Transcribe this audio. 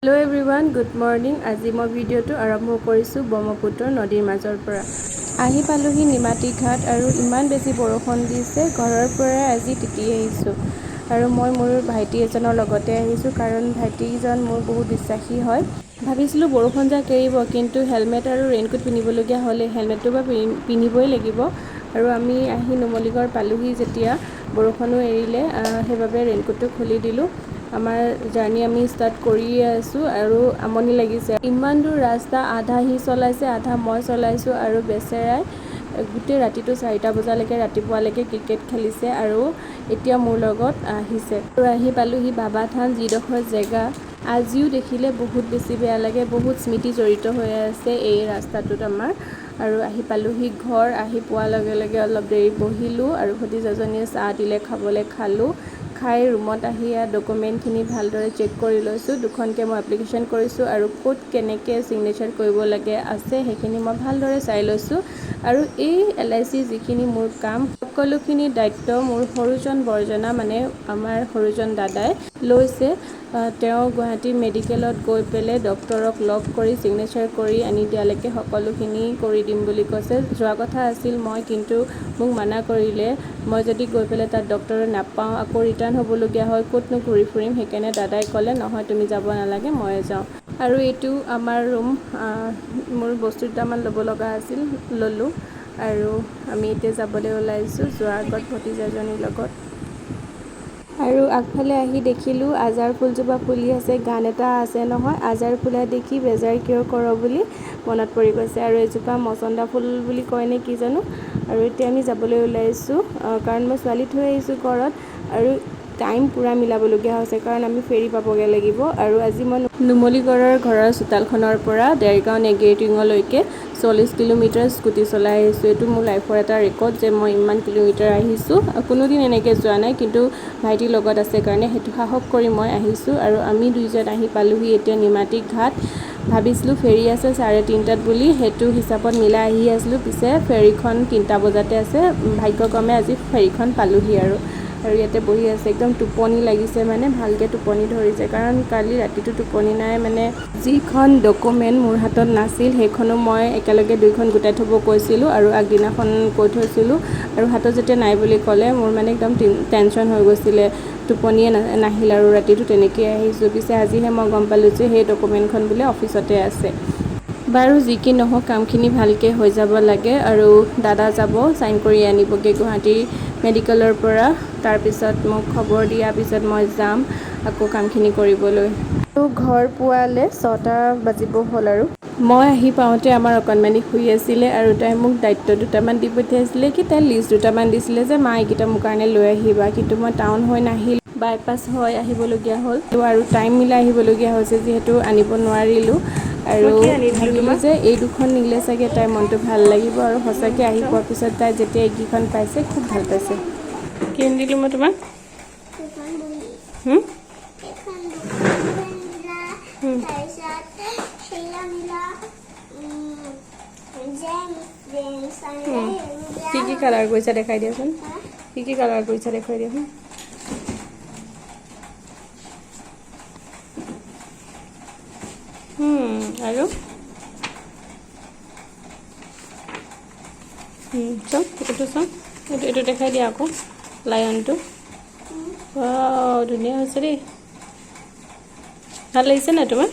Hello everyone, good morning. আজি মই ভিডিঅ'টো আৰম্ভ কৰিছোঁ ব্ৰহ্মপুত্ৰ নদীৰ মাজৰ পৰা। আহি পালোহি নিমাতী ঘাট আৰু ইমান বেছি বৰষুণ দিছে, ঘৰৰ পৰাই আজি তিতি আহিছোঁ। আৰু মই মোৰ ভাইটি এজনৰ লগতে আহিছোঁ, কাৰণ ভাইটিজন মোৰ বহুত বিশ্বাসী হয়। ভাবিছিলোঁ বৰষুণ যাক এৰিব, কিন্তু হেলমেট আৰু ৰেইনকোট পিন্ধিবলগীয়া হ'লে হেলমেটটো বা পিন্ধিবই লাগিব। আৰু আমি আহি নুমলীগড় পালোহি যেতিয়া বৰষুণো এৰিলে, সেইবাবে ৰেইনকোটটো খুলি দিলোঁ। আমাৰ জাৰ্ণি আমি ষ্টাৰ্ট কৰিয়ে আছোঁ আৰু আমনি লাগিছে। ইমান দূৰ ৰাস্তা, আধা সি চলাইছে, আধা মই চলাইছোঁ। আৰু বেচেৰাই গোটেই ৰাতিটো 4টা বজালৈকে, ৰাতিপুৱালৈকে ক্ৰিকেট খেলিছে আৰু এতিয়া মোৰ লগত আহিছে। আৰু আহি পালোহি বাবা থান, যিডোখৰ জেগা আজিও দেখিলে বহুত বেছি বেয়া লাগে। বহুত স্মৃতি জড়িত হৈ আছে এই ৰাস্তাটোত আমাৰ। আৰু আহি পালোহি ঘৰ। আহি পোৱাৰ লগে লগে অলপ দেৰি বহিলোঁ আৰু ভতিজাজনীয়ে চাহ দিলে খাবলৈ, খালোঁ। খাই ৰুমত আহি ইয়াত ডকুমেণ্টখিনি ভালদৰে চেক কৰি লৈছোঁ। দুখনকৈ মই এপ্লিকেশ্যন কৰিছোঁ আৰু ক'ত কেনেকৈ ছিগনেচাৰ কৰিব লাগে আছে, সেইখিনি মই ভালদৰে চাই লৈছোঁ। আৰু এই এলআইচি যিখিনি মোৰ কাম, সকলোখিনি দায়িত্ব মোৰ সৰুজন বৰজনা, মানে আমাৰ সৰুজন দাদাই লৈছে। তেওঁ গুৱাহাটী মেডিকেলত গৈ পেলাই ডক্টৰক লগ কৰি ছিগনেচাৰ কৰি আনি দিয়ালৈকে সকলোখিনি কৰি দিম বুলি কৈছে। যোৱা কথা আছিল মই, কিন্তু মোক মানা কৰিলে। মই যদি গৈ পেলাই তাত ডক্টৰ নাপাওঁ, আকৌ ৰিটাৰ্ণ হ'বলগীয়া হয়, ক'তনো ঘূৰি ফুৰিম? সেইকাৰণে দাদাই ক'লে, "নহয়, তুমি যাব নালাগে, ময়ে যাওঁ।" আৰু এইটো আমাৰ ৰুম। মোৰ বস্তু দুটামান ল'ব লগা আছিল, ল'লোঁ আৰু আমি এতিয়া যাবলৈ ওলাইছোঁ। যোৱাৰ আগত ভতিজাজনীৰ লগত আৰু আগফালে আহি দেখিলোঁ আজাৰ ফুলজোপা ফুলি আছে। গান এটা আছে নহয়, "আজাৰ ফুলা দেখি বেজাৰ কিয় কৰ" বুলি, মনত পৰি গৈছে। আৰু এজোপা মচন্দা ফুল বুলি কয় নে কি জানো। আৰু এতিয়া আমি যাবলৈ ওলাইছোঁ, কাৰণ মই ছোৱালী থৈ আহিছোঁ ঘৰত আৰু টাইম পূৰা মিলাবলগীয়া হৈছে, কাৰণ আমি ফেৰী পাবগৈ লাগিব। আৰু আজি মই নুমলীগড়ৰ ঘৰৰ চোতালখনৰ পৰা দেৰগাঁও নেগেৰিটিঙলৈকে 40 কিলোমিটাৰ স্কুটি চলাই আহিছোঁ। এইটো মোৰ লাইফৰ এটা ৰেকৰ্ড যে মই ইমান কিলোমিটাৰ আহিছোঁ। কোনোদিন এনেকৈ যোৱা নাই, কিন্তু ভাইটিৰ লগত আছে কাৰণে সেইটো সাহস কৰি মই আহিছোঁ। আৰু আমি দুইজন আহি পালোহি এতিয়া নিমাতী ঘাট। ভাবিছিলোঁ ফেৰী আছে 3:30ত বুলি, সেইটো হিচাপত মিলাই আহি আছিলোঁ। পিছে ফেৰীখন 3টা বজাতে আছে। ভাগ্যক্ৰমে আজি ফেৰীখন পালোহি। আৰু আৰু ইয়াতে বহি আছে, একদম টোপনি লাগিছে, মানে ভালকৈ টোপনি ধৰিছে, কাৰণ কালি ৰাতিটো টোপনি নাই। মানে যিখন ডকুমেণ্ট মোৰ হাতত নাছিল, সেইখনো মই একেলগে দুইখন গোটাই থ'ব কৈছিলোঁ আৰু আগদিনাখন কৈ থৈছিলোঁ। আৰু হাতত যেতিয়া নাই বুলি ক'লে, মোৰ মানে একদম টেনশ্যন হৈ গৈছিলে, টোপনিয়ে নাহিল আৰু ৰাতিটো তেনেকৈয়ে আহিছোঁ। পিছে আজিহে মই গম পালোঁ যে সেই ডকুমেণ্টখন বোলে অফিচতে আছে। বাৰু যি কি নহওক, কামখিনি ভালকৈ হৈ যাব লাগে। আৰু দাদা যাব চাইন কৰি আনিবগৈ গুৱাহাটী মেডিকেলৰ পৰা। তাৰপিছত মোক খবৰ দিয়াৰ পিছত মই যাম আকৌ কামখিনি কৰিবলৈ। আৰু ঘৰ পোৱালে 6টা বাজিব হ'ল। আৰু মই আহি পাওঁতে আমাৰ অকণমানি শুই আছিলে আৰু তাই মোক দায়িত্ব দুটামান দি পঠিয়াইছিলে, কি তাই লিষ্ট দুটামান দিছিলে যে মা, এইকেইটা মোৰ কাৰণে লৈ আহিবা। কিন্তু মই টাউন হৈ নাহিলোঁ, বাইপাছ হৈ আহিবলগীয়া হ'ল আৰু টাইম মিলাই আহিবলগীয়া হৈছে, যিহেতু আনিব নোৱাৰিলোঁ। আৰু ভাবিলোঁ যে এই দুখন নিলে চাগে তাইৰ মনটো ভাল লাগিব। আৰু সঁচাকৈ আহি পোৱাৰ পিছত তাই যেতিয়া এইকেইখন পাইছে, খুব ভাল পাইছে। কি আনি দিলোঁ মই তোমাক? দুখন বহী। হুম? এখন দুখন দিলা। তাৰপিছত সেয়া আনিলা, জেম জেমছ আনিলা, সেইবোৰ। কি কি কালাৰ কৰিছা দেখাই দিয়াচোন। কি কি কালাৰ কৰিছা দেখুৱাই দিয়াচোন। আৰু চাওক, এইটো চাওক, এইটো দেখাই দিয়া আকৌ, লায়নটো। ৱাও, ধুনীয়া হৈছে দেই। ভাল লাগিছে নাই তোমাৰ?